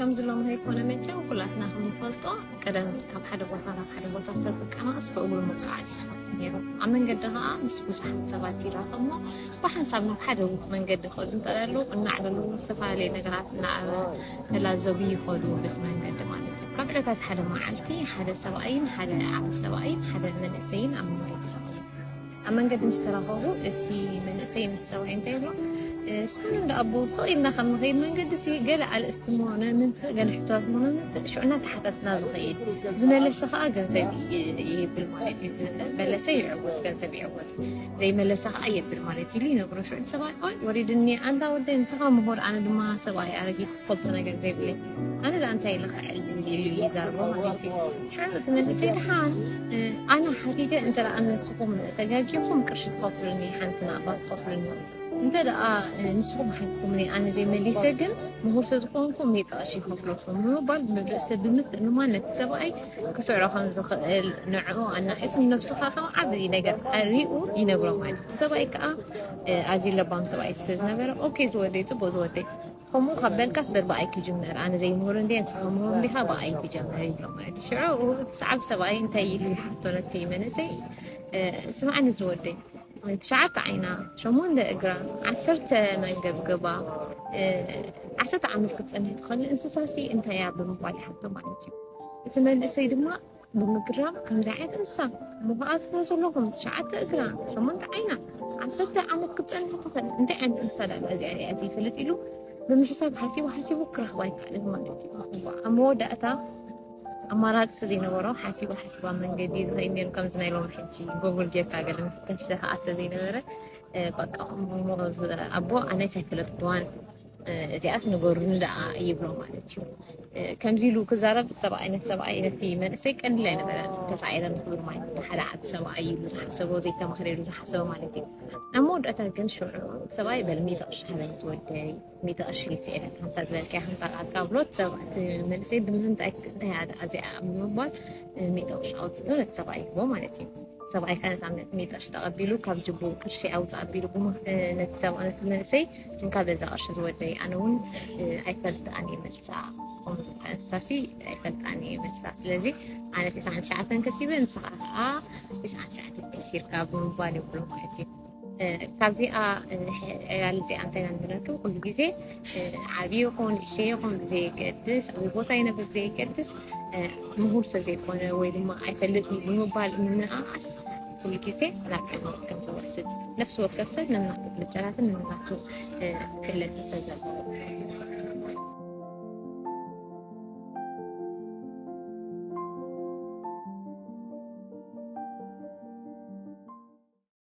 ከምዚ ሎሚ ከይኮነ መቸም ኩላትና ከምንፈልጦ ቀደም ካብ ሓደ ቦታ ናብ ሓደ ቦታ ሰብ ክቀናቐስ ብእግሩ ምንቀዓስ እዩ ዝፈቱ ነይሩ። ኣብ መንገዲ ከዓ ምስ ብዙሓት ሰባት ይራኸብ እሞ ብሓንሳብ ናብ ሓደ መንገዲ ክኸዱ እንተለዉ እናዕለሉ ዝተፈላለየ ነገራት እናተላዘቡ ይኸዱ። በቲ መንገዲ ማለት እዩ። ካብ ዕለታት ሓደ መዓልቲ ሓደ ሰብኣይን ሓደ ዓቢ ሰብኣይን ሓደ መንእሰይን ኣብ መንገዲ ይኸዱ። ኣብ መንገዲ ምስ ተራኸቡ እቲ መንእሰይ ነቲ ሰብኣይ እንታይ ይብሎ? ስማን እንዳ ኣቦ ስቕ ኢልና ከም ንኸይድ መንገዲ ሲ ገለ ኣርእስቲ እሞ ነምንጽእ ገለ ሕቶታት እሞ ነምንጽእ ሽዑ እናተሓታትና ዝኸይድ ዝመለሰ ከዓ ገንዘብ ይብል ማለት እዩ። ዝመለሰ ይዕወት፣ ገንዘብ ይዕወት፣ ዘይመለሰ ከዓ የብል ማለት እዩ ኢሉ ይነግሮ። ሽዑ እቲ ሰብኣይ ኦይ ወሪድኒ ኣንታ ወደይ ንስኻ ምሁር ኣነ ድማ ሰብኣይ ኣረጊት ዝፈልጦ ነገር ዘይብለይ ኣነ ደኣ እንታይ ኢለ ክዕል ኢሉ ይዛርቦ ማለት እዩ። ሽዑ እቲ መንእሰይ ደሓን ኣነ ሓቲተ እንተ ደኣ ንስኹም ተጋጊኹም ቅርሺ ትኸፍሉኒ ሓንቲ ናቕባ ትኸፍሉኒ እንተ ደኣ ንስኹም ሓቲትኩምኒ ኣነ ዘይመሊሰ ግን ምሁር ስለ ዝኾንኩ ሚእቲ ቅርሺ ይኸፍለኩም ብምባል ብርእሰ ብምትእምማን ነቲ ሰብኣይ ክስዕሮ ከም ዝኽእል ንዕኡ ኣናኢሱ ንነብሱ ከዓ ከም ዓብዪ ነገር ኣሪኡ ይነግሮ ማለት እዩ። እቲ ሰብኣይ ከዓ ኣዝዩ ለባም ሰብኣይ ስለ ዝነበረ ኦኬ ዝወደይ ፅቡቅ ዝወደይ ከምኡ ካብ በልካስ በል ብኣይ ክጅመር ኣነ ዘይምህር እንደ ንስኻ ምህር እንዲኻ ብኣይ ክጀመር ይብሎ ማለት እዩ። ሽዑ እቲ ሰዓብ ሰብኣይ እንታይ ኢሉ ይሓቶ ነቲ መንእሰይ ስማዕኒ ዝወደይ ትሽዓተ ዓይና ሸሞንተ እግራ ዓሰርተ መንገብገባ ዓሰርተ ዓመት ክትፀንሕ ትኽእል እንስሳሲ እንታይ እያ ብምባል ይሓቶ ማለት እዩ። እቲ መንእሰይ ድማ ብምግራም ከምዚ ዓይነት እንስሳ ምኹኣት ሞ ዘለኹም ትሽዓተ እግራ ሸሞንተ ዓይና ዓሰርተ ዓመት ክትፀንሕ ትኽእል እንታይ ዓይነት እንስሳ ዳኣ እዚኣ ሪኣ ዘይፈልጥ ኢሉ ብምሕሳብ ሓሲቡ ሓሲቡ ክረኽባ ኣይከኣልን ማለት እዩ። ኣብ መወዳእታ ኣማራፂ ዘይነበሮ ሓሲቡ ሓሲቡ ኣብ መንገዲ ዝኸይድ ነይሩ ከምዚ ናይ ሎም ሕጂ ጎጉል ጌርካ ገለ ምፍታሽ ዝኸኣሰ ዘይነበረ በቃ ኣቦ ኣነስ ኣይፈለጥክዋን እዚኣስ ንገሩኒ ደኣ ይብሎ ማለት እዩ። ከምዚ ኢሉ ክዛረብ ሰብኣይ ነቲ ሰብኣይ ነቲ መንእሰይ ቀሊል ኣይነበረ ተሳዒረ ንክብል ማለት ሓደ ዓቢ ሰብኣይ ኢሉ ዝሓሰቦ ዘይተማህረ ኢሉ ዝሓሰቦ ማለት እዩ። ኣብ መወዳእታ ግን ሽዑ ሰብኣይ በል ሚእቲ ቅርሺ ሃበኒ ዝወደይ ሚእቲ ቅርሺ ስዒረ ከምታ ዝበልካያ ከምታ ቃልካ ብሎ እቲ መንእሰይ ብምንታይ እንታይ እያ ደኣ እዚኣ ብምባል ሚእቲ ቅርሺ ኣውፅኡ ነቲ ሰብኣይ ይህቦ ማለት እዩ። ሰብኣይ ከ ነታ ሚእቲ ቅርሺ ተቐቢሉ ካብ ጅቡ ቅርሺ ኣውፅእ ኣቢሉ ነቲ ሰብ ነቲ መንእሰይ እንካ በዛ ቅርሺ ዝወደይ ኣነ እውን ኣይፈልጥኣን እየ መልሳ ከምኡ ዝበሃል እንስሳሲ ኣይፈልጥኣን እየ መልሳ ስለዚ ኣነ ዒስራን ትሽዓተን ከሲበ ንስኻ ከዓ ዒስራን ትሽዓተን ከሲርካ ብምባል ይብሎ ማለት እዩ። ካብዚኣ ዕላል እዚኣ እንታይ ኢና ንረክብ? ኩሉ ግዜ ዓብዪ ይኹን ንእሽተይ ይኹን ብዘየገድስ፣ ኣበይ ቦታ ይነብር ብዘየገድስ፣ ምሁር ስለ ዘይኮነ ወይ ድማ ኣይፈልጥን እዩ ብምባል ምንእኣስ ኩሉ ግዜ ናብ ዕንወት ከም ዝወስድ፣ ነፍሲ ወከፍ ሰብ ነናቱ ክልቻታትን ነናቱ ክእለትን ስለ ዘለዎ።